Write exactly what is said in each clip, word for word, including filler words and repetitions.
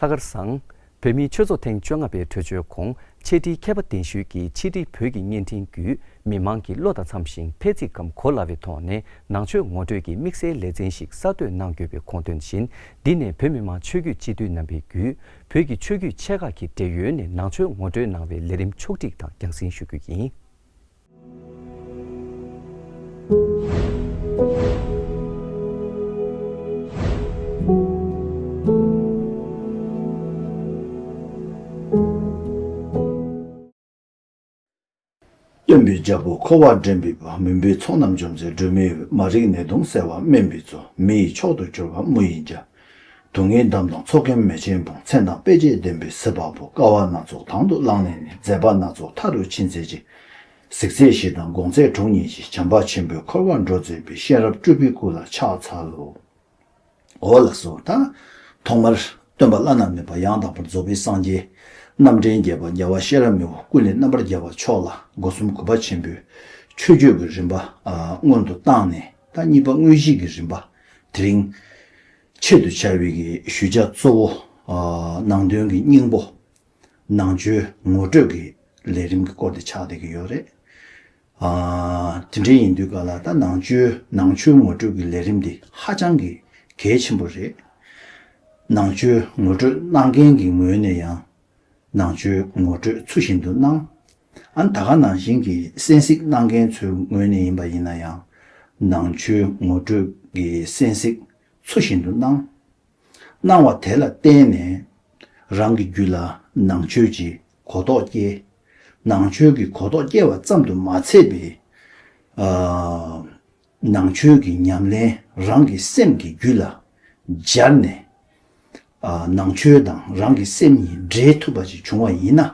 ལྷག་དཀར་བཟང་། བོད་མིའི་ཆོས་ཚོགས་ཐེངས་བཅོ་ལྔ་པའི་གྲོས་ཆོད་གོང་ཕྱེད་ཁྲིའི་མཁས་པ་གདན་ཞུས་ཀྱིས་ཕྱི་དྲིལ་བོད་ཀྱི་བརྙན་འཕྲིན་བརྒྱུད་མི་མང་གི་བློ་དང་འཚམ་ཞིང་ཕལ་ཚིག་གམ་གོ་སླ་བའི་ཐོག་ནས་ནང་ཆོས་ངོ་སྤྲོད་ཀྱི་དམིགས་བསལ་ལེ་ཚན་ཞིག་གསར་གཏོད་གནང་དགོས་པའི་དགོངས་དོན་བཞིན། འདི་ནས་བོད་མི་མང་ཆོས་བརྒྱུད་སྤྱི་འཐུས་རྣམ་པས་བརྒྱུད་བོད་ཀྱི་ཆོས་བརྒྱུད་ཆེ་ཁག་གི་འབྲེལ་ཡོད་ནས་ནང་ཆོས་ངོ་སྤྲོད་གནང་བའི་ལས་རིམ་ཕྱོགས་སྒྲིག་དང་རྒྱང་སྲིང་ཞུ་རྒྱུ་ཡིན། སྟོན་པའི་རྒྱལ་པོ་འཁོར་བ་འདྲེན་པའི་བུ། མུན་པའི་ཚོགས་རྣམས་འཇོམས་མཛད་སྒྲོན་མེའི་འོད། མ་རིག་ནད་གདོན་སེལ་བ་སྨན་པའི་གཙོ། མི་ཡི་མཆོག་ཏུ་གྱུར་པ་མུ་ཡི་རྒྱལ། སྡུག་བསྔལ་འདམ་དང་མཚོ་སྐེམ་མེ་ཆེན་དཔུང་། མཚན་དང་དཔེ་བྱད་ལྡན་པའི་གཟི་བ་པོ། དཀའ་བ་སྣ་ཚོགས་དང་དུ་བླངས་ནས་ནི། མཛད་པ་སྣ་ཚོགས་མཐའ་རུ་ཕྱིན་མཛད་ཅིང་། གཟིགས་ཚད་བཞི་དང་དགོངས་ཚད་དྲུག་བརྙེས་ཤིང་། བྱམས་པ་ཆེན་པོས་འཁོར་བ་འགྲོ་མཛད་པའི། ཤེས་རབ་སྤྲུལ་པའི་སྐུ་ལ་ཕྱག་འཚལ་ལོ། འོ་ལགས་སོ། ད་ཐོག་མར་སྟོན་པ་བླ་ན་མེད་པ་ཡང་དག་པར་རྫོགས་པའི་སངས་རྒྱས་རྣམ་འདྲེན་བརྒྱད་པ་རྒྱལ་བ་ཤེས་རབ་མེས་པོ་ཀུན་ལས་རྣམ་པར་རྒྱལ་བ་མཆོག་ལ་སྒོ་གསུམ་གུས་པ་ཆེན་པོས་ཆོས་བརྒྱུད་ཀྱི་རིམ་པ་ཨ་སྔོན་དུ་བཏང་ནས། ད་གཉིས་པ་དངོས་གཞི་གི་རིམ་པ། དེ་རིང་ཆེད་དུ་བྱ་བའི་གི་ཞུ་བྱ་གཙོ་བོ་ཨ་ནང་དོན་གྱི་སྙིང་པོ། ནང་ཆོས་ངོ་སྤྲོད་ཀྱི་ལས་རིམ་གྱི་སྐོར་དེ་ཆགས་བསྡད་ཀྱི་ཡོད་རེད། ཨ་དེ་འདྲ་ཡིན་དུས་ག་ལ་ད་ནང་ཆོས་ནང་ཆོས་ངོ་སྤྲོད་ཀྱི་ལས་རིམ་འདི་ཧ་ཅང་གི་གལ་ཆེན་པོ་རེད། ནང་ཆོས་ངོ་སྤྲོད་གནང་མཁན་གྱི་ངོས་ནས་ཡང་ནང་ཆོས་ངོ་སྤྲོད་ཚུལ་བཞིན་དུ་གནང་། ཨ་ནི་ད་ག་ནང་བཞིན་གྱི་གསན་གཟིགས་གནང་མཁན་ཚོའི་ངོས་ནས་ཡིན་པ་ཡིན་ན་ཡང་ནང་ཆོས་ངོ་སྤྲོད་ཀྱི་གསན་གཟིགས་ཚུལ་བཞིན་དུ་གནང་། གནང་བ་དེ་ལ་བརྟེན་ནས་རང་གི་རྒྱུད་ལ་ནང་ཆོས་ཀྱི་གོ་རྟོགས་སྐྱེ། ནང་ཆོས་ཀྱི་གོ་རྟོགས་སྐྱེ་བ་ཙམ་དུ་མ་ཚད་པའི་ཨ་ནང་ཆོས་ཀྱི་ཉམས་ལེན་རང་གི་སེམས་ཀྱི་རྒྱུད་ལ་སྦྱར་ནས་ཨ་ནང་ཆོས་དང་རང་གི་སེམས་གཉིས་འདྲེས་ཐུབ་པ་ཞིག་བྱུང་བ་ཡིན་ན།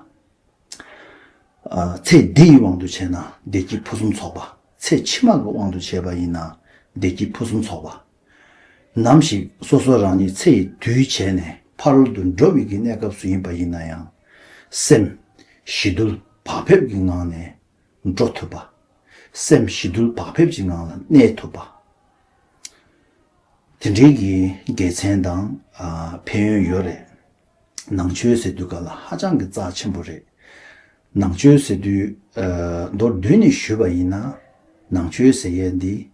ཨ་ཚེ་འདི་ཡི་དབང་དུ་བྱས་ན་བདེ་སྐྱིད་ཕུན་སུམ་ཚོགས་པ། ཚེ་ཕྱི་མ་གི་དབང་དུ་བྱས་པ་ཡིན་ན་བདེ་སྐྱིད་ཕུན་སུམ་ཚོགས་པ། ནམ་ཞིག་སོ་སོ་རང་ཉིད་ཚེ་ཡི་དུས་བྱས་ནས་ཕ་རོལ་ཏུ་འགྲོ་བའི་གི་གནས་སྐབས་སུ་ཡིན་པ་ཡིན་ན་ཡང་། སེམས་ཞི་དུལ་བག་ཕེབས་ཀྱི་ངང་ནས་འགྲོ་ཐུབ་པ། སེམས་ཞི་དུལ་བག་ཕེབས་ཀྱི་ངང་ལ་གནས་ཐུབ་པ། དེ་འདྲའི་གི་དགེ་མཚན་དང་ཨ་ཕན་ཡོན་ཡོད་རེད། ནང་ཆོས་ཟེར་དུས་ག་ལ་ཧ་ཅང་གི་རྩ་ཆེན་པོ་རེད། ནང་ཆོས་ཟེར་དུས་ཨ་མདོར་བསྡུས་ནས་ཞུས་པ་ཡིན་ན། ནང་ཆོས་ཟེར་ཡས་འདི་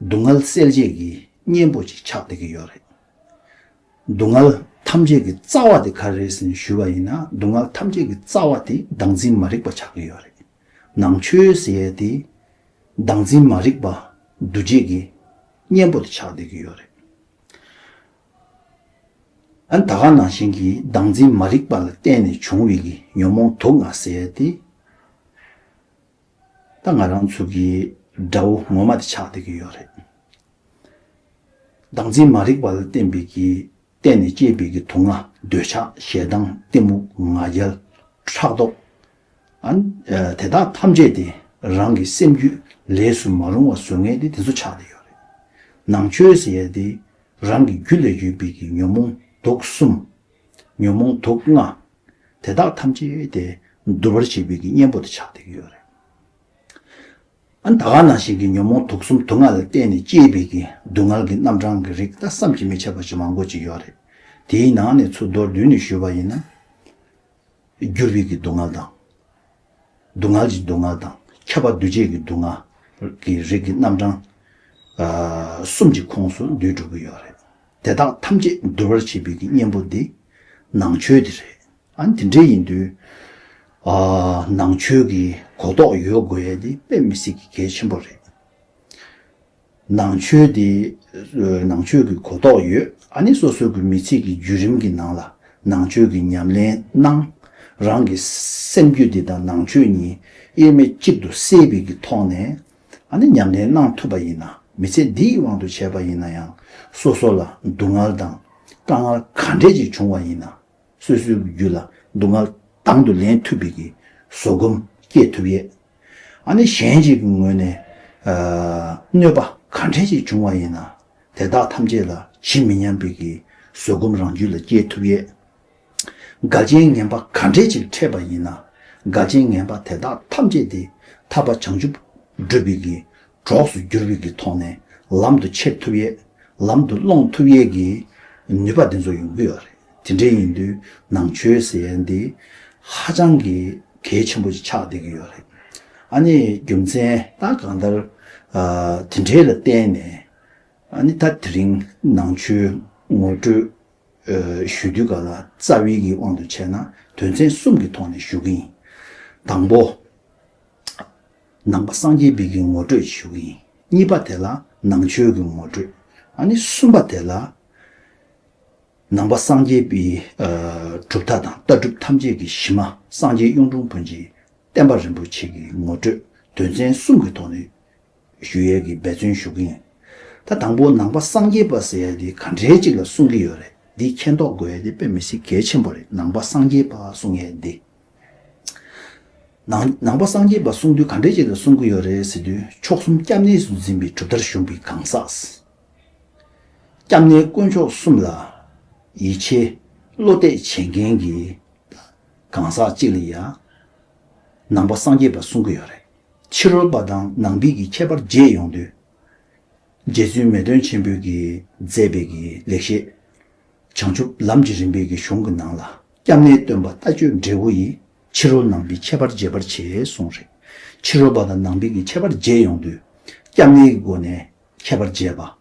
སྡུག་བསྔལ་སེལ་བྱེད་ཀྱི་གཉེན་པོ་ཅིག་ཆགས་བསྡད་ཀྱི་ཡོད་རེད། སྡུག་བསྔལ་ཐམས་ཅད་ཀྱི་རྩ་བ་དེ་ག་རེ་རེད་ཟེར་ནས་ཞུས་པ་ཡིན་ན། སྡུག་བསྔལ་ཐམས་ཅད་ཀྱི་རྩ་བ་དེ་བདག་འཛིན་མ་རིག་པ་ཆགས་ཀྱི་ཡོད་རེད། ནང་ཆོས་ཟེར་ཡས་དེ་བདག་འཛིན་མ་རིག་པ་འདུ་བྱེད་ཀྱི་གཉེན་པོ་དེ་ཆགས་བསྡད་ཀྱི་ཡོད་རེད། ཨ་ནི་ད་ག་ནང་བཞིན་གྱི་བདག་འཛིན་མ་རིག་པ་ལ་བརྟེན་ནས་བྱུང་བའི་གི་ཉོན་མོངས་དུག་ལྔ་ཟེར་ཡས་དེ། ད་ང་རང་ཚོ་གི་དགྲ་བོ་ངོ་མ་དེ་ཆགས་བསྡད་ཀྱི་ཡོད་རེད། བདག་འཛིན་མ་རིག་པ་ལ་བརྟེན་པའི་གི་བརྟེན་ནས་སྐྱེས་པའི་གི་དུག་ལྔ། འདོད་ཆགས་ཞེ་སྡང་གཏི་མུག་ང་རྒྱལ་ཕྲག་དོག་ཨ་ནི་དེ་དག་ཐམས་ཅད་དེ་རང་གི་སེམས་རྒྱུད་ལས་སུ་མ་རུང་བ་བཟོ་མཁན་དེ་དེ་ཚོ་ཆགས་བསྡད་ཡོད་རེད། ནང་ཆོས་ཟེར་ཡས་དེ་རང་གི་རྒྱུད་ལ་ཡོད་པའི་གི་ཉོན་མོངས་དུག་གསུམ། ཉོན་མོངས་དུག་ལྔ། དེ་དག་ཐམས་ཅད་དེ་འདུལ་བར་བྱེད་པའི་གི་གཉེན་པོ་དེ་ཆགས་བསྡད་ཀྱི་ཡོད་རེད། ཨ་ནི་ད་ག་ནང་བཞིན་གྱི་ཉོན་མོངས་དུག་གསུམ་དུག་ལྔ་ལ་བརྟེན་ནས་སྐྱེས་པའི་གི་སྡུག་བསྔལ་གྱི་རྣམ་གྲངས་ཀྱི་རིགས་ད་བསམ་གྱིས་མི་ཁྱབ་པ་ཞིག་མང་པོ་ཅིག་ཡོད་རེད། དེའི་ནང་ནས་ཚུར་མདོར་བསྡུས་ནས་ཞུས་པ་ཡིན་ན། འགྱུར་བའི་གི་སྡུག་བསྔལ་དང་། སྡུག་བསྔལ་གྱི་སྡུག་བསྔལ་དང་ཁྱབ་པ་འདུ་བྱེད་ཀྱི་སྡུག་བསྔལ་གྱི་རིགས་ཀྱི་རྣམ་གྲངས་ཨ་གསུམ་གྱི་ཁོངས་སུ་འདུས་འགྲོ་གི་ཡོད་རེད། དེ་དག་ཐམས་ཅད་འདུལ་བར་བྱེད་པའི་གི་གཉེན་པོ་འདི་ནང་ཆོས་འདི་རེད། ཨ་ནི་དེ་འདྲ་ཡིན་དུས་ཨ་ནང་ཆོས་ཀྱི་གོ་རྟོགས་ཡོད་དགོས་ཡས་འདི་དཔེ་མི་སྲིད་ཀྱི་གལ་ཆེན་པོ་རེད། ནང་ཆོས་འདི་ནང་ཆོས་ཀྱི་གོ་རྟོགས་ཡོད། ཨ་ནི་སོ་སོ་གི་མི་ཚེ་གི་བརྒྱུད་རིམ་གྱི་ནང་ལ་ནང་ཆོས་ཀྱི་ཉམས་ལེན་གནང་། རང་གི་སེམས་རྒྱུད་འདི་དང་ནང་ཆོས་གཉིས་དབྱེར་མེད་གཅིག་ཏུ་བསྲེས་པའི་གི་ཐོག་ནས་ཨ་ནི་ཉམས་ལེན་གནང་ཐུབ་པ་ཡིན་ན། མི་ཚེ་འདིའི་དབང་དུ་བྱས་པ་ཡིན་ན་ཡང་སོ་སོ་ལ་སྡུག་བསྔལ་དང་དཀའ་ངལ་ག་འདྲས་ཅིག་བྱུང་བ་ཡིན་ན། སོ་སོའི་རྒྱུད་ལ་སྡུག་བསྔལ་དང་དུ་ལེན་ཐུབ་པའི་གི་བཟོད་སྒོམ་སྐྱེ་ཐུབ་ཡས། ཨ་ནི་གཞན་གཅིག་གི་ངོས་ནས་ཨ་གནོད་པ་ག་འདྲས་ཅིག་བྱུང་བ་ཡིན་ན། དེ་དག་ཐམས་ཅད་ལ་ཇི་མི་སྙམ་པའི་གི་བཟོད་སྒོམ་རང་རྒྱུད་ལ་སྐྱེ་ཐུབ་ཡས། འགལ་རྐྱེན་ངན་པ་ག་འདྲས་ཅིག་འཕྲད་པ་ཡིན་ན། འགལ་རྐྱེན་ངན་པ་དེ་དག་ཐམས་ཅད་དེ་ཐར་པ་བྱང་ཆུབ་སྒྲུབ་པའི་གི་གྲོགས་སུ་འགྱུར་བའི་གི་ཐོག་ནས་ལམ་དུ་ཁྱེར་ཐུབ་ཡས། ལམ་དུ་སློང་ཐུབ་ཡས་ཀྱི་ནུས་པ་དེ་ཚོ་ཡོང་གི་ཡོད་རེད། དེ་འདྲ་ཡིན་དུས་ནང་ཆོས་ཟེར་ཡ་འདི་ཧ་ཅང་གི་གལ་ཆེན་པོ་ཅིག་ཆགས་བསྡད་ཀྱི་ཡོད་རེད། ཨ་ནི་རྒྱུ་མཚན་ད་གང་ལྟར་ཨ་དེ་འདྲའི་ལ་བརྟེན་ནས་ཨ་ནི་ད་དེ་རིང་ནང་ཆོས་ངོ་སྤྲོད་ཨ་ཞུ་དུས་ག་ལ་རྩ་བའི་གི་དབང་དུ་བྱས་ན་དོན་ཚན་གསུམ་གྱི་ཐོག་ནས་ཞུ་གི་ཡིན། དང་པོ། ནང་པ་སངས་རྒྱས་པའི་གི་ངོ་སྤྲོད་ཞུ་གི་ཡིན། གཉིས་པ་དེ་ལ་ནང་ཆོས་ཀྱི་ངོ་སྤྲོད། ཨ་ནི་གསུམ་པ་དེ་ལ་ནང་པ་སངས་རྒྱས་པའི་ཨ་གྲུབ་མཐའ་དང་ལྟ་གྲུབ་ཐམས་ཅད་ཀྱི་གཞི་མ་སངས་རྒྱས་གཡུང་དྲུང་བོན་གྱི་བསྟན་པ་རིན་པོ་ཆེ་གི་ངོ་སྤྲོད་དོན་ཚན་གསུམ་གྱི་ཐོག་ནས་ཞུ་ཡས་ཀྱི་འབད་བརྩོན་ཞུ་གི་ཡིན། ད་དང་པོ་ནང་པ་སངས་རྒྱས་པ་ཟེར་ཡས་དེ་ག་འདྲའི་ཅིག་ལ་གསུང་གི་ཡོད་རེད། འདི་མཁྱེན་རྟོགས་དགོས་ཡས་དེ་དཔེ་མི་སྲིད་གལ་ཆེན་པོ་རེད། ནང་པ་སངས་རྒྱས་པ་གསུང་ཡས་འདི། ནང་ནང་པ་སངས་རྒྱས་པ་གསུང་དུས་ག་འདྲས་ཅིག་ལ་གསུང་གི་ཡོད་རེད་ཟེར་དུས། མཆོག་གསུམ་སྐྱབས་གནས་སུ་འཛིན་པའི་གྲུབ་མཐར་བཞུགས་པའི་གང་ཟག་སྐྱབས་གནས་དཀོན་མཆོག་གསུམ་ལ་ཡིད་ཆེས་བློ་གཏད་བྱེད་མཁན་གྱི་གང་ཟག་ཅིག་ལ་ཡང་ནང་པ་སངས་རྒྱས་པ་གསུང་གི་ཡོད་རེད། ཕྱི་རོལ་པ་དང་ནང་པའི་གི་ཁྱད་པར་འབྱེད་ཡོང་དུས། རྗེ་བཙུན་མེས་སྟོན་ཆེན་པོས་ཀྱིས་མཛད་པའི་གི་ལེགས་བཤད་བྱང་ཆུབ་ལམ་གྱི་རིམ་པའི་གི་གཞུང་གི་ནང་ལ། སྐྱབས་གནས་སྟོན་པ་ལྟ་སྤྱོད་འབྲས་བུ་ཡིས། ཕྱི་རོལ་ནང་པའི་ཁྱད་པར་འབྱེད་པར་བྱེད་གསུངས་རེད། ཕྱི་རོལ་པ་དང་ནང་པའི་གི་ཁྱད་པར་འབྱེད་ཡོང་དུས། སྐྱབས་གནས་ཀྱི་སྒོ་ནས་ཁྱད་པར་འབྱེད་པ།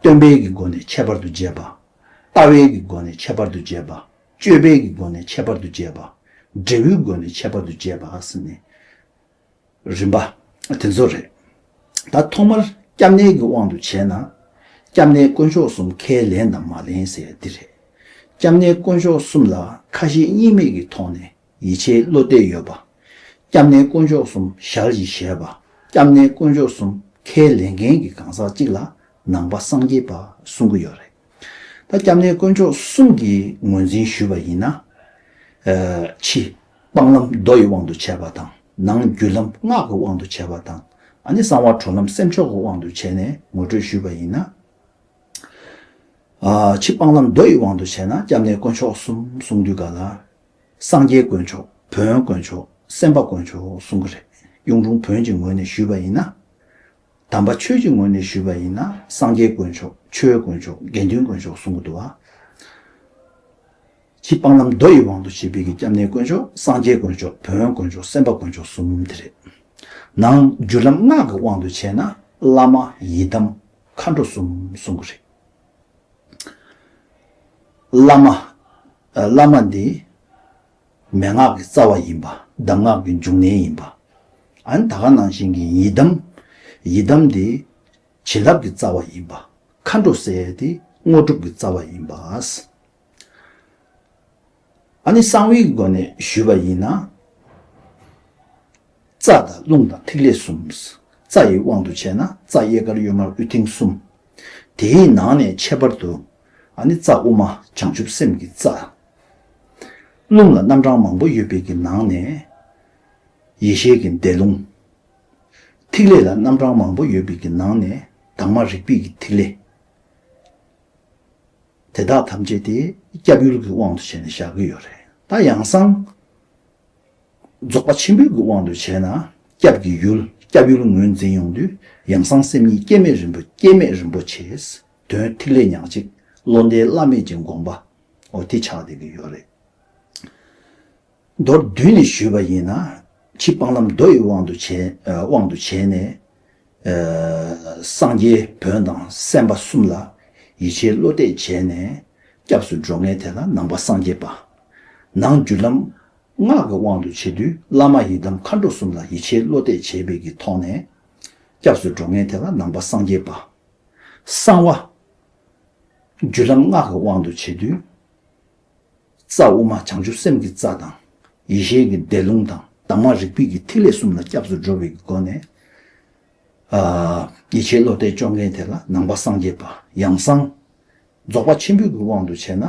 སྟོན་པའི་གི་སྒོ་ནས་ཁྱད་པར་དུ་འབྱེད་པ། ལྟ་བའི་གི་སྒོ་ནས་ཁྱད་པར་དུ་འབྱེད་པ། སྤྱོད་པའི་གི་སྒོ་ནས་ཁྱད་པར་དུ་འབྱེད་པ། འབྲས་བུའི་སྒོ་ནས་ཁྱད་པར་དུ་འབྱེད་པ་ཟེར་ནས། རིམ་པ་དེ་ཚོ་རེད། ད་ཐོག་མར་སྐྱབས་གནས་ཀྱི་དབང་དུ་བྱས་ན། སྐྱབས་གནས་དཀོན་མཆོག་གསུམ་ཁས་ལེན་དང་མ་ལེན་ཟེར་ཡ་འདི་རེད། སྐྱབས་གནས་དཀོན་མཆོག་གསུམ་ལ་ཁ་ཞེ་གཉིས་མེད་ཀྱི་ཐོག་ནས་ཡིད་ཆེས་བློ་གཏད་ཡོད་པ། སྐྱབས་གནས་དཀོན་མཆོག་གསུམ་ཞལ་གྱིས་བཞེས་པ། སྐྱབས་གནས་དཀོན་མཆོག་གསུམ་ཁས་ལེན་མཁན་གྱི་གང་ཟག་ཅིག་ལ་ནང་པ་སངས་རྒྱས་པ་གསུང་གི་ཡོད་རེད། ད་སྐྱབས་གནས་དཀོན་མཆོག་གསུམ་གྱི་ངོས་འཛིན་ཞུས་པ་ཡིན་ན། ཨ་ཕྱི་སྤང་ལམ་མདོ་ཡི་དབང་དུ་བྱས་པ་དང་། ནང་རྒྱུད་ལམ་སྔགས་ཀྱི་དབང་དུ་བྱས་པ་དང་། ཨ་ནི་གསང་བ་གྲོལ་ལམ་སེམས་མཆོག་གི་དབང་དུ་བྱས་ནས་ངོ་སྤྲོད་ཞུས་པ་ཡིན་ན། ཨ་ཕྱི་སྤང་ལམ་མདོ་ཡི་དབང་དུ་བྱས་ན་སྐྱབས་གནས་དཀོན་མཆོག་གསུམ་གསུང་དུས་ག་ལ། སངས་རྒྱས་དཀོན་མཆོག་བོན་དཀོན་མཆོག་སེམས་དཔའ་དཀོན་མཆོག་གསུང་གི་རེད། གཡུང་དྲུང་བོན་གྱི་ངོས་ནས་ཞུས་པ་ཡིན་ན། དམ་པ་ཆོས་ཀྱི་ངོས་ནས་ཞུས་པ་ཡིན་ན་སངས་རྒྱས་དཀོན་མཆོག་ཆོས་དཀོན་མཆོག་དགེ་འདུན་དཀོན་མཆོག་གསུང་གི་འདུག་བ། ཕྱི་སྤང་ལམ་མདོ་ཡི་དབང་དུ་བྱས་པའི་གི་སྐྱབས་གནས་དཀོན་མཆོག་སངས་རྒྱས་དཀོན་མཆོག་བོན་དཀོན་མཆོག་སེམས་དཔའ་དཀོན་མཆོག་གསུམ་དེ་རེད། ནང་རྒྱུད་ལམ་སྔགས་ཀྱི་དབང་དུ་བྱས་ན་བླ་མ་ཡི་དམ་མཁའ་འགྲོ་གསུམ་གསུང་གི་རེད། བླ་མ། ཨ་བླ་མ་འདི་མན་ངག་གི་རྩ་བ་ཡིན་པ། གདམས་ངག་གི་འབྱུང་གནས་ཡིན་པ། ཨ་ནི་ད་ག་ནང་བཞིན་གྱི་ཡི་དམ། ཡི་དམ་འདི་བྱིན་རླབས་ཀྱི་རྩ་བ་ཡིན་པ། མཁའ་འགྲོ་ཟེར་ཡས་དེ་དངོས་གྲུབ་ཀྱི་རྩ་བ་ཡིན་པ། ཨ་ནི་གསང་བའི་སྒོ་ནས་ཞུས་པ་ཡིན་ན། རྩ་དང་རླུང་དང་ཐིག་ལེ་གསུམ། རྩ་ཡི་དབང་དུ་བྱས་ན་རྩ་གཡས་དཀར་གཡོན་དམར་དབུས་མཐིང་གསུམ། དེའི་ནང་ནས་ཁྱད་པར་དུ་ཨ་ནི་རྩ་དབུ་མ་བྱང་ཆུབ་སེམས་ཀྱི་རྩ། རླུང་ལ་རྣམ་གྲངས་མང་པོ་ཡོད་པའི་གི་ནང་ནས་ཡེ་ཤེས་ཀྱི་བཟླས་ལུང་། ཐིག་ལེ་ལ་རྣམ་གྲངས་མང་པོ་ཡོད་པའི་གི་ནང་ནས་དྭངས་མ་རིག་པའི་གི་ཐིག་ལེ། དེ་དག་ཐམས་ཅད་དེ་སྐྱབས་ཡུལ་གྱི་དབང་དུ་བྱས་ནས་བཞག་གི་ཡོད་རེད། ད་ཡང་གསང་རྫོགས་པ་ཆེན་པོའི་གི་དབང་དུ་བྱས་ན་སྐྱབས་ཀྱི་ཡུལ་སྐྱབས་ཡུལ་ངོས་འཛིན་ཡོང་དུས་ཡང་གསང་སེམས་ཉིད་སྐྱེ་མེད་རིན་པོ་སྐྱེ་མེད་རིན་པོ་ཆེ། དོན་ཐིག་ལེ་ཉག་གཅིག་བློ་འདས་བླ་མེད་ཀྱི་དགོངས་པ། འོ་དེ་ཆགས་བསྡད་ཀྱི་ཡོད་རེད། མདོར་བསྡུས་ནས་ཞུས་པ་ཡིན་ན། ཕྱི་སྤང་ལམ་མདོ་ཡི་དབང་དུ་བྱས་ཨ་དབང་དུ་བྱས་ནས། ཨ་སངས་རྒྱས་བོན་དང་སེམས་དཔའ་གསུམ་ལ་ཡིད་ཆེས་བློ་གཏད་བྱས་ནས་སྐྱབས་སུ་འགྲོ་མཁན་དེ་ལ་ནང་པ་སངས་རྒྱས་པ། ནང་རྒྱུད་ལམ་སྔགས་ཀྱི་དབང་དུ་བྱེད་དུས་བླ་མ་ཡི་དམ་མཁའ་འགྲོ་གསུམ་ལ་ཡིད་ཆེས་བློ་གཏད་བྱས་པའི་གི་ཐོག་ནས་སྐྱབས་སུ་འགྲོ་མཁན་དེ་ལ་ནང་པ་སངས་རྒྱས་པ། གསང་བ་རྒྱུད་ལམ་སྔགས་ཀྱི་དབང་དུ་བྱེད་དུས། རྩ་དབུ་མ་བྱང་ཆུབ་སེམས་ཀྱི་རྩ་དང་། ཡེ་ཤེས་ཀྱི་བཟླས་ལུང་དང་དྭངས་མ་རིག་པའི་གི་ཐིག་ལེ་གསུམ་ལ་སྐྱབས་སུ་འགྲོ་བའི་གི་སྒོ་ནས། ཨ་ཡིད་ཆེས་བློ་གཏད་བཅོ་མཁན་དེ་ལ་ནང་པ་སངས་རྒྱས་པ། ཡང་གསང་རྫོགས་པ་ཆེན་པོའི་གི་དབང་དུ་བྱས་ན།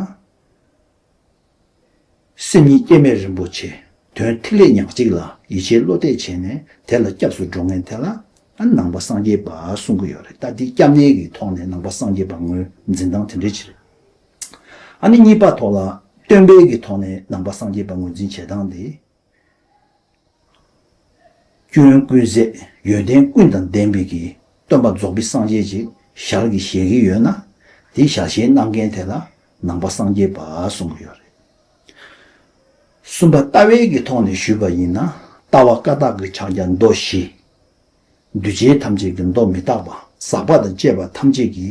སེམས་ཉིད་སྐྱེ་མེད་རིན་པོ་ཆེ། དོན་ཐིག་ལེ་ཉག་གཅིག་ལ་ཡིད་ཆེས་བློ་གཏད་བྱས་ནས་དེ་ལ་སྐྱབས་སུ་འགྲོ་མཁན་དེ་ལ་ཨ་ནང་པ་སངས་རྒྱས་པ་གསུང་གི་ཡོད་རེད། ད་འདི་སྐྱབས་གནས་ཀྱི་ཐོག་ནས་ནང་པ་སངས་རྒྱས་པ་ངོས་འཛིན་སྟངས་དེ་འདྲ་ཅིག་རེད། ཨ་ནི་གཉིས་པ་ཐོག་ལ་སྟོན་པའི་གི་ཐོག་ནས་ནང་པ་སངས་རྒྱས་པ་ངོས་འཛིན་བྱེད་སྟངས་འདི། སྐྱོན་ཀུན་ཟད་ཡོན་ཏན་ཀུན་དང་ལྡན་པའི་གི་སྟོན་པ་རྫོགས་པའི་སངས་རྒྱས་ཅིག་ཞལ་གྱིས་བཞེས་ཀྱི་ཡོད་ན། དེའི་ཞལ་བཞེས་གནང་མཁན་དེ་ལ་ ནང་པ་སངས་རྒྱས་པ་གསུང་གི་ཡོད་རེད། གསུམ་པ་ལྟ་བའི་གི་ཐོག་ནས་ཞུས་པ་ཡིན་ན། ལྟ་བ་བཀའ་རྟགས་ཀྱི་ཕྱག་རྒྱ་མདོ་བཞི། འདུས་བྱས་ཐམས་ཅད་ཀྱི་མདོ་མི་རྟག་པ། ཟག་པ་དང་བཅས་པ་ཐམས་ཅད་ཀྱི་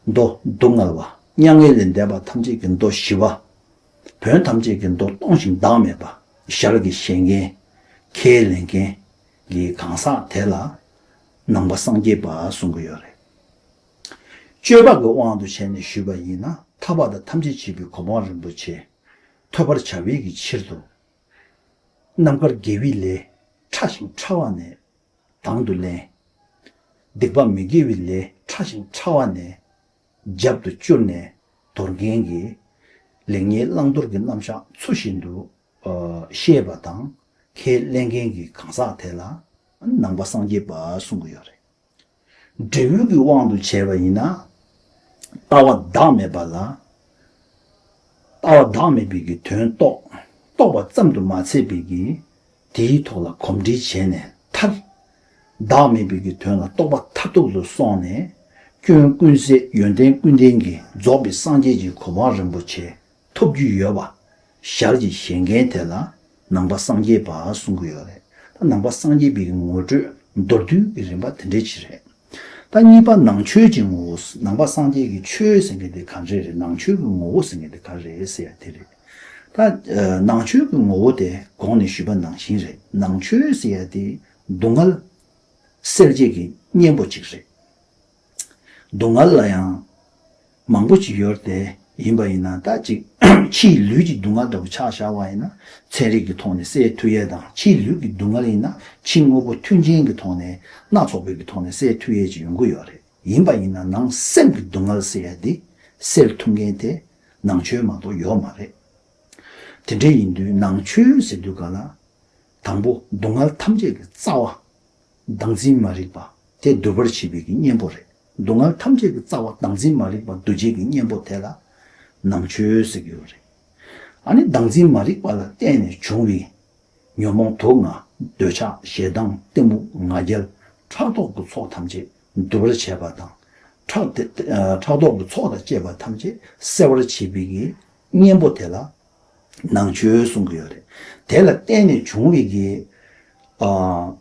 མདོ་སྡུག་བསྔལ་བ། མྱ་ངན་ལས་འདས་པ་ཐམས་ཅད་ཀྱི་མདོ་ཞི་བ། བོན་ཐམས་ཅད་ཀྱི་མདོ་སྟོང་ཞིང་བདག་མེད་པ། ཞར་གྱི་བཞེད་མཁན། ཁས་ལེན་མཁན་གྱི་གང་ཟག་དེ་ལ་ནང་པ་སངས་རྒྱས་པ་གསུང་གི་ཡོད་རེད། སྤྱོད་པ་གི་དབང་དུ་བྱས་ནས་ཞུས་པ་ཡིན་ན། ཐར་པ་དང་ཐམས་ཅད་མཁྱེན་པའི་གོ་འཕང་རིན་པོ་ཆེ་ཐོབ་པར་བྱ་བའི་གི་ཕྱིར་དུ། རྣམ་དཀར་དགེ་བའི་ལས་ཕྲ་ཞིང་ཕྲ་བ་ནས་དང་དུ་ལེན། སྡིག་པ་མི་དགེ་བའི་ལས་ཕྲ་ཞིང་ཕྲ་བ་ནས་རྒྱབ་ཏུ་བསྐྱུར་ནས་དོར་མཁན་གྱི་ལེགས་ཉེས་བླང་དོར་གྱི་རྣམ་གཞག་ཚུལ་བཞིན་དུ་ཨ་ཤེས་པ་དང་ཁས་ལེན་མཁན་གྱི་གང་ཟག་དེ་ལ་ནང་པ་སངས་རྒྱས་པ་གསུང་གི་ཡོད་རེད། འབྲས་བུ་གི་དབང་དུ་བྱས་པ་ཡིན་ན། ལྟ་བ་བདག་མེད་པ་ལ། ལྟ་བ་བདག་མེད་པའི་གི་དོན་རྟོགས། རྟོགས་པ་ཙམ་དུ་མ་ཚད་པའི་གི་དེའི་ཐོག་ལ་གོམས་འདྲིས་བྱས་ནས་མཐར། བདག་མེད་པའི་གི་དོན་ལ་རྟོགས་པ་མཐར་ཐུག་ཏུ་སོང་ནས། སྐྱོན་ཀུན་ཟད་ཡོན་ཏན་ཀུན་ལྡན་གྱི་རྫོགས་པའི་སངས་རྒྱས་ཀྱི་གོ་འཕང་རིན་པོ་ཆེ་ཐོབ་རྒྱུ་ཡོད་པ། ཞར་གྱི་བཞེད་མཁན་དེ་ལ་ནང་པ་སངས་རྒྱས་པ་གསུང་གི་ཡོད་རེད། ད་ནང་པ་སངས་རྒྱས་པའི་ངོ་སྤྲོད་མདོར་བསྡུས་ཀྱི་རིམ་པ་དེ་འདྲ་ཅིག་རེད། ད་གཉིས་པ་ནང་ཆོས་ཀྱི་ངོ་བོ། ནང་པ་སངས་རྒྱས་ཀྱི་ཆོས་ཟེར་མཁན་དེ་ག་འདྲས་རེད། ནང་ཆོས་ཀྱི་ངོ་བོ་ཟེར་མཁན་དེ་ག་རེ་རེད་ཟེར་ཡ་དེ་རེད། ད་ནང་ཆོས་ཀྱི་ངོ་བོ་དེ་གོང་ནས་ཞུས་པ་ནང་བཞིན་རེད། ནང་ཆོས་ཟེར་ཡ་དེ་སྡུག་བསྔལ་སེལ་བྱེད་ཀྱི་གཉེན་པོ་གཅིག་རེད། སྡུག་བསྔལ་ལ་ཡང་མང་པོ་ཅིག་ཡོད་དེ། ཡིན་པ་ཡིན་ན་ད་ཅིག་ཕྱིའི་ལུས་ཀྱི་སྡུག་བསྔལ་འདྲ་བོ་ཆ་བཞག་པ་ཡིན་ན། ཚན་རིག་གི་ཐོག་ནས་སེལ་ཐུབ་ཡས་དང་། ཕྱིའི་ལུས་ཀྱི་སྡུག་བསྔལ་ཡིན་ན་ཕྱི་དངོས་པོ་མཐུན་རྐྱེན་གྱི་ཐོག་ནས་སྣ་ཚོགས་པའི་གི་ཐོག་ནས་སེལ་ཐུབ་ཡས་ཅིག་ཡོང་གི་ཡོད་རེད། ཡིན་པ་ཡིན་ན་ནང་སེམས་ཀྱི་སྡུག་བསྔལ་ཟེར་ཡས་འདི་སེལ་ཐུབ་མཁན་དེ་ནང་ཆོས་མ་གཏོགས་ཡོད་མ་རེད། དེ་འདྲ་ཡིན་དུས་ནང་ཆོས་ཟེར་དུས་ག་ལ། དང་པོ་སྡུག་བསྔལ་ཐམས་ཅད་ཀྱི་རྩ་བ། བདག་འཛིན་མ་རིག་པ་དེ་འདུལ་བར་བྱེད་པའི་གི་གཉེན་པོ་རེད། སྡུག་བསྔལ་ཐམས་ཅད་ཀྱི་རྩ་བ་བདག་འཛིན་མ་རིག་པ་འདུལ་བྱེད་ཀྱི་གཉེན་པོ་དེ་ལ་ནང་ཆོས་ཟེར་གྱི་ཡོད་རེད། ཨ་ནི་བདག་འཛིན་མ་རིག་པ་ལ་བརྟེན་ནས་བྱུང་བའི་ཉོན་མོངས་དུག་ལྔ། འདོད་ཆགས་ཞེ་སྡང་གཏི་མུག་ང་རྒྱལ་ཕྲག་དོག་གི་ཚོགས་ཐམས་ཅད་འདུལ་བར་བྱེད་པ་དང་། ཕྲག་དེ་ཕྲག་དོག་གི་ཚོགས་དང་བཅས་པ་ཐམས་ཅད་སེལ་བར་བྱེད་པའི་གི་གཉེན་པོ་དེ་ལ་ནང་ཆོས་གསུང་གི་ཡོད་རེད། དེ་ལ་བརྟེན་ནས་བྱུང་བའི་གི་ཨ།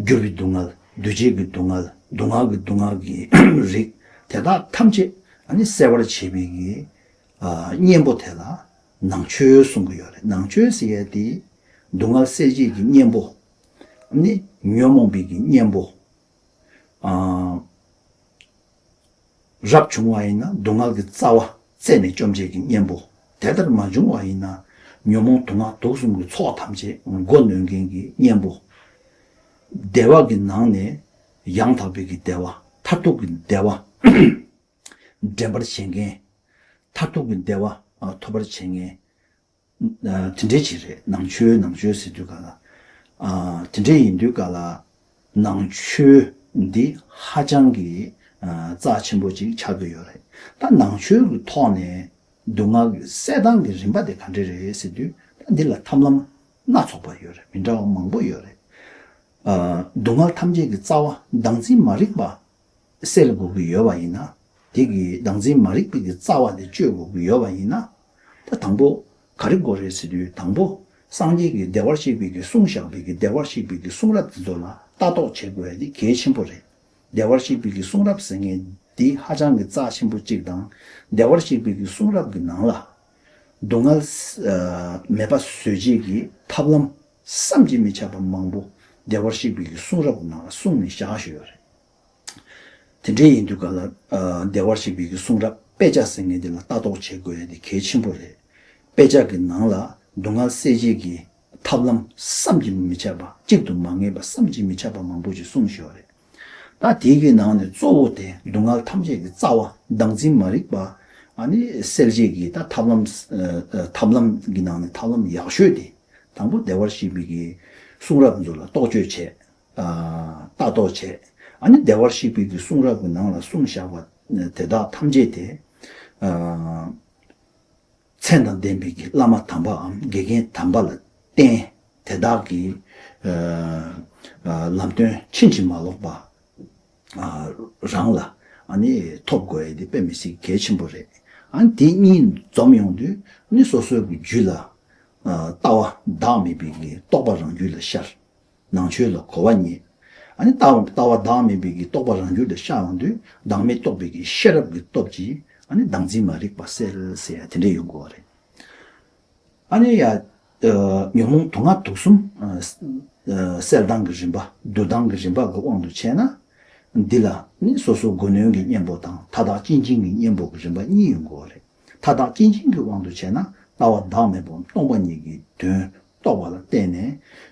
འགྱུར་བའི་སྡུག་བསྔལ། འདུ་བྱེད་ཀྱི་སྡུག་བསྔལ། སྡུག་བསྔལ་གྱི་སྡུག་བསྔལ་གྱི་རིགས་དེ་དག་ཐམས་ཅད་ཨ་ནི་སེལ་བར་བྱེད་པའི་གི་ཨ། གཉེན་པོ་དེ་ལ་ནང་ཆོས་གསུང་གི་ཡོད་རེད། ནང་ཆོས་ཟེར་ཡས་དེ་སྡུག་བསྔལ་སེལ་བྱེད་ཀྱི་གཉེན་པོ། ཨ་ནི་ཉོན་མོངས་པའི་གི་གཉེན་པོ། ཨ། རབ་བྱུང་བ་ཡིན་ན་སྡུག་བསྔལ་གྱི་རྩ་བ་རྩད་ནས་བཅོམ་བྱེད་ཀྱི་གཉེན་པོ། དེ་ལྟར་མ་བྱུང་བ་ཡིན་ན་ཉོན་མོངས་དུག་ལྔ་དུག་གསུམ་གྱི་ཚོགས་ཐམས་ཅད་མགོ་གནོན་མཁན་གྱི་གཉེན་པོ། བདེ་བ་གི་ནང་ནས་ཡང་དག་པའི་གི་བདེ་བ། མཐར་ཐུག་གི་བདེ་བ་འདྲེན་པར་བྱེད་མཁན། མཐར་ཐུག་གི་བདེ་བ་ཐོབ་པར་བྱེད་མཁན། དེ་འདྲའི་ཅིག་རེད། ནང་ཆོས་ནང་ཆོས་ཟེར་དུས་ག་ལ། དེ་འདྲའི་ཡིན་དུས་ག་ལ། ནང་ཆོས་འདི་ཧ་ཅང་གི་རྩ་ཆེན་པོ་ཅིག་ཆགས་ཀྱི་ཡོད་རེད། ད་ནང་ཆོས་ཀྱི་ཐོག་ནས་སྡུག་བསྔལ་གྱི་སེལ་སྟངས་ཀྱི་རིམ་པ་དེ་ག་འདྲ་རེད་ཟེར་དུས། ད་འདི་ལ་ཐབས་ལམ་སྣ་ཚོགས་པ་ཡོད་རེད། མི་འདྲ་བ་མང་པོ་ཡོད་རེད། སྡུག་བསྔལ་ཐམས་ཅད་ཀྱི་རྩ་བ་བདག་འཛིན་མ་རིག་པ་སེལ་དགོས་ཀྱི་ཡོད་པ་ཡིན་ན། དེ་གི་བདག་འཛིན་མ་རིག་པའི་གི་རྩ་བ་དེ་གཅོད་དགོས་ཀྱི་ཡོད་པ་ཡིན་ན། ད་དང་པོ་ག་རེ་དགོས་རེད་ཟེར་དུས། དང་པོ་སངས་རྒྱས་ཀྱི་བདེ་བར་གཤེགས་པའི་གི་གསུངས་བཞག་པའི་གི་བདེ་བར་གཤེགས་པའི་གི་གསུང་རབ་དེ་ཚོ་ལ་ལྟ་རྟོག་བྱེད་དགོས་ཡ་དེ་གལ་ཆེན་པོ་རེད། བདེ་བར་གཤེགས་པའི་གི་གསུང་རབ་ཟེར་མཁན་འདི་ཧ་ཅང་གི་རྩ་ཆེན་པོ་གཅིག་དང་། བདེ་བར་གཤེགས་པའི་གི་གསུང་རབ་ཀྱི་ནང་ལ་སྡུག་བསྔལ་མེད་པ་བཟོ་བྱེད་ཀྱི་ཐབས་ལམ་བསམ་གྱིས་མི་ཁྱབ་པ་མང་པོ་བདེ་བར་གཤེགས་པའི་གི་གསུང་རབ་ཀྱི་ནང་ལ་གསུངས་ནས་བཞག་བཞག་ཡོད་རེད། དེ་འདྲ་ཡིན་དུས་ག་ལ། ཨ། བདེ་བར་གཤེགས་པའི་གི་གསུང་རབ་དཔེ་ཆ་ཟེར་མཁན་དེ་ལ་ལྟ་རྟོག་བྱེད་དགོས་ཡ་དེ་གལ་ཆེན་པོ་རེད། དཔེ་ཆ་གི་ནང་ལ་སྡུག་བསྔལ་སེལ་བྱེད་ཀྱི་ཐབས་ལམ་བསམ་གྱིས་མི་ཁྱབ་པ། གཅིག་ཏུ་མ་ངེས་པ་བསམ་གྱིས་མི་ཁྱབ་པ་མང་པོ་ཞིག་གསུངས་བཞག་ཡོད་རེད། ད་དེ་གི་ནང་ནས་གཙོ་བོ་དེ་སྡུག་བསྔལ་ཐམས་ཅད་ཀྱི་རྩ་བ་བདག་འཛིན་མ་རིག་པ་ཨ་ནི་སེལ་བྱེད་ཀྱི་ད་ཐབས་ལམ། ཨ། ཐབས་ལམ་གྱི་ནང་ནས་ཐབས་ལམ་ཡག་ཤོས་དེ་དང་པོ་བདེ་བར་གཤེགས་པའི་གི་གསུང་རབ་ཚོ་ལ་རྟོག་དཔྱོད་བྱས། ལྟ་རྟོག་བྱས། ཨ་ནི་བདེ་བར་གཤེགས་པའི་གི་གསུང་རབ་ཀྱི་ནང་ལ་གསུངས་བཞག་པ་དེ་དག་ཐམས་ཅད་དེ། ཨ། མཚན་དང་ལྡན་པའི་གི་བླ་མ་དམ་པའམ་དགེ་རྒན་དམ་པ་ལ་བརྟེན། དེ་དག་གི། ཨ། ལམ་སྟོན་ཕྱིན་ཅི་མ་ལོག་པ། ཨ། རང་ལ་ཨ་ནི་ཐོབ་དགོས་ཡ་དེ་དཔེ་མི་སྲིད་གལ་ཆེན་པོ་རེད། ཨ་ནི་དེ་གཉིས་འཛོམས་ཡོང་དུས་ནི་སོ་སོའི་གི་རྒྱུད་ལ་ཨ་ལྟ་བ་བདག་མེད་པའི་གི་རྟོགས་པ་རང་རྒྱུད་ལ་ཤར། ནང་ཆོས་ལ་གོ་བ་རྙེད། ཨ་ནི་ལྟ་བ་ལྟ་བ་བདག་མེད་པའི་གི་རྟོགས་པ་རང་རྒྱུད་ལ་ཤར་ཡོང་དུས་བདག་མེད་རྟོགས་པའི་གི་ཤེས་རབ་ཀྱི་སྟོབས་ཀྱིས་ཨ་ནི་བདག་འཛིན་མ་རིག་པ་སེལ་ཟེར་ཡ་དེ་འདྲ་ཡོང་དགོས་པ་རེད། ཨ་ནི་ཡ། ཨ་ཉོན་མོངས་དུག་ལྔ་དུག་གསུམ་ཨ་ཨ་སེལ་སྟངས་ཀྱི་རིམ་པ་བསྡུ་སྟངས་ཀྱི་རིམ་པ་གི་དབང་དུ་བྱས་ན། འདི་ལ་ནི་སོ་སོ་མགོ་གནོན་གྱི་གཉེན་པོ་དང་མཐའ་དག་གཅེས་འཛིན་གྱི་གཉེན་པོ་གི་རིམ་པ་གཉིས་ཡོང་དགོས་པ་རེད། མཐའ་དག་གཅེས་འཛིན་གྱི་དབང་དུ་བྱས་ན་ལྟ་བ་བདག་མེད་པ་སྟོང་པ་ཉིད་ཀྱི་དོན་རྟོགས་པ་ལ་བརྟེན་ནས་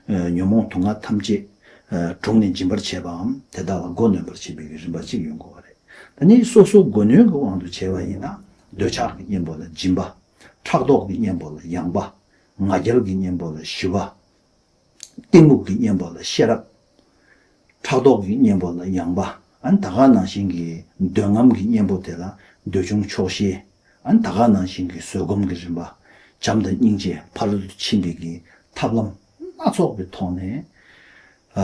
ཨ་ཉོན་མོངས་དུག་ལྔ་ཐམས་ཅད་ཨ་དྲུངས་ནས་འབྱིན་པར་བྱེད་པའམ་དེ་དག་ལ་མགོ་གནོན་པར་བྱེད་པའི་རིམ་པ་གཅིག་ཡོང་དགོས་པ་རེད། ད་ནི་སོ་སོ་མགོ་གནོན་གྱི་དབང་དུ་བྱས་པ་ཡིན་ན་འདོད་ཆགས་ཀྱི་གཉེན་པོ་ལ་སྦྱིན་པ། ཕྲག་དོག་གི་གཉེན་པོ་ལ་ཡངས་པ། ང་རྒྱལ་གྱི་གཉེན་པོ་ལ་ཞི་བ། གཏི་མུག་གི་གཉེན་པོ་ལ་ཤེས་རབ། ཕྲག་དོག་གི་གཉེན་པོ་ལ་ཡངས་པ། ཨ་ནི་ད་ག་ནང་བཞིན་གྱི་འདོད་རྔམ་གྱི་གཉེན་པོ་དེ་ལ་འདོད་ཆུང་ཆོག་ཤེས། ཨ་ནི་ད་ག་ནང་བཞིན་གྱི་བཟོད་སྒོམ་གྱི་རིམ་པ། བྱམས་དང་སྙིང་རྗེ་ཕ་རོལ་ཏུ་ཕྱིན་པའི་གི་ཐབས་ལམ་སྣ་ཚོགས་ཀྱི་ཐོག་ནས། ཨ་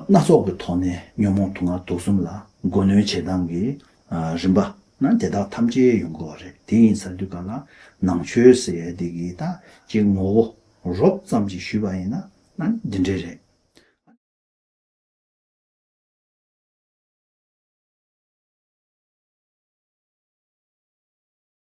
སྣ་ཚོགས་ཀྱི་ཐོག་ནས་ཉོན་མོངས་དུག་ལྔ་དུག་གསུམ་ལ་མགོ་གནོན་བྱེད་སྟངས་ཀྱི་ཨ་རིམ་པ་ན་དེ་དག་ཐམས་ཅད་ཡོང་དགོས་པ་རེད། དེ་ཡིན་ཚར་དུས་ག་ལ་ནང་ཆོས་ཟེར་ཡ་དེ་གི་ད་ཅིག་ངོ་བོ་རོབ་ཙམ་ཅིག་ཞུས་པ་ཡིན་ན་ན་འདི་འདྲས་རེད།